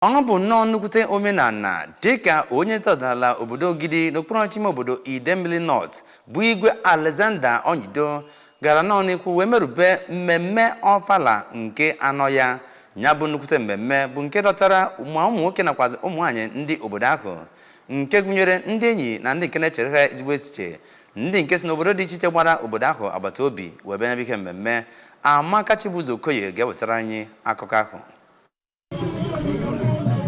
Ọ bụ nnọọ nnukwute omenala dịka onye eze ọdịnala obodo Ogidi n'okpuru ọchịchị ime obodo Idemili North bụ Igwe Alexander Onyido gara nnọọ n'ikwu wee merube mmemme ọfala nke anọ ya. Ya bụ nnukwute mmemme bụ nke dọtara ma ụmụ nwoke nakwazi ụmụ nwaanyị ndị obodo ahụ, nke gụnyere ndị enyi na ndị nke na-echere ha ezigbo echiche, ndị nke si n'obodo dị iche iche gbara obodo ahụ agbata obi wee bịa ihe mmemme. Amaka Chibuzo Okoye ga-ewetara anyị akụkọ ahụ.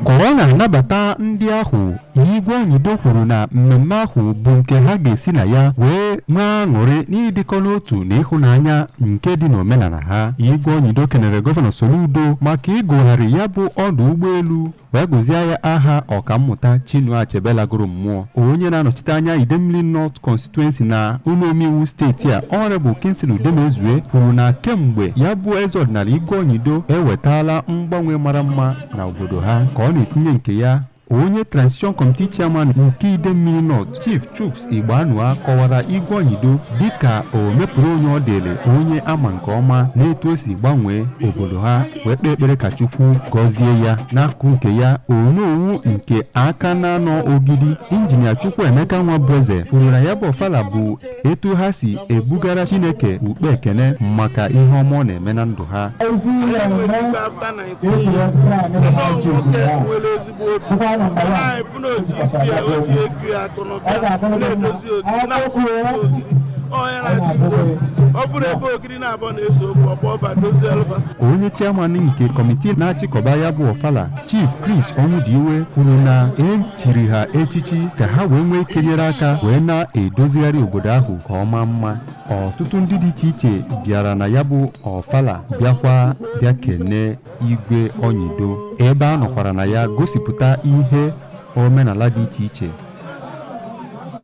Ka ọ na-anabata ndị ahụ, Igwe Onyido kwuru na mmemme ahụ bụ nke ha ga-esi na ya wee nwee aṅụrị n'ịdịkọ n'otu na ịhụnanya nke dị n'omenala ha. Igwe Onyido kenere Gọvanọ Soludo maka ịgụgharị ya bụ ọdụ ụgbọelu wee gụzie ya aha Ọkammụta Chinua Achebe lagoro mmụọ. Onye na-anọchite anya Idemili North Constituency na ụlọ omeiwu steeti a, Honorable Kingsley Udemezue, kwuru na kemgbe ya bụ eze ọdịnala Igwe Onyido ewetala mgbanwe mara mma na obodo ha. Ka ọ na-etinye nke ya, onye Transition Committee Chairman nke Idemili North, Chief Chuks Igbanua, kọwara Igwe Onyido dịka o mepụrụ onye ọ dịrị onye ama nke ọma n'etu o si gbanwee obodo ha, wee kpee ekpere ka Chukwu gọzie ya. N'akụkụ nke ya, onowu nke aka na-anọ Ogidi, Injinia Chukwuemeka Nwabueze, kwuru na ya bụ ọfala bụ etu ha si ebugara Chineke ukpe ekene maka ihe ọma ọ na-eme na ndụ ha. Anyị nwere igwe after 19 years. Nnọọ nwoke nwere ezigbo obi. Anyị fụ na oji isi ya, o ji ego ya, akụ na ụba na-edozi Ogidi, na-akwado Ogidi. Onye na-achị udo, ọ bụrụ ebe Ogidi na-abụọ na-eso okwu, ọkpọ ọba dozie alụfa. Onye chairman nke kọmitii na-achịkọba ya bụ ọfala, Chief Chris Ọnwụdiwe, kwuru na e chiri ha echichi ka ha wee nwee ike nyere aka wee na-edozigharị obodo ahụ ka ọ maa mma. Ọtụtụ ndị dị iche iche bịara na ya bụ ọfala, bịakwa bịa kene Igwe Onyido, ebe a nọkwara na ya gosipụta ihe omenala dị iche iche.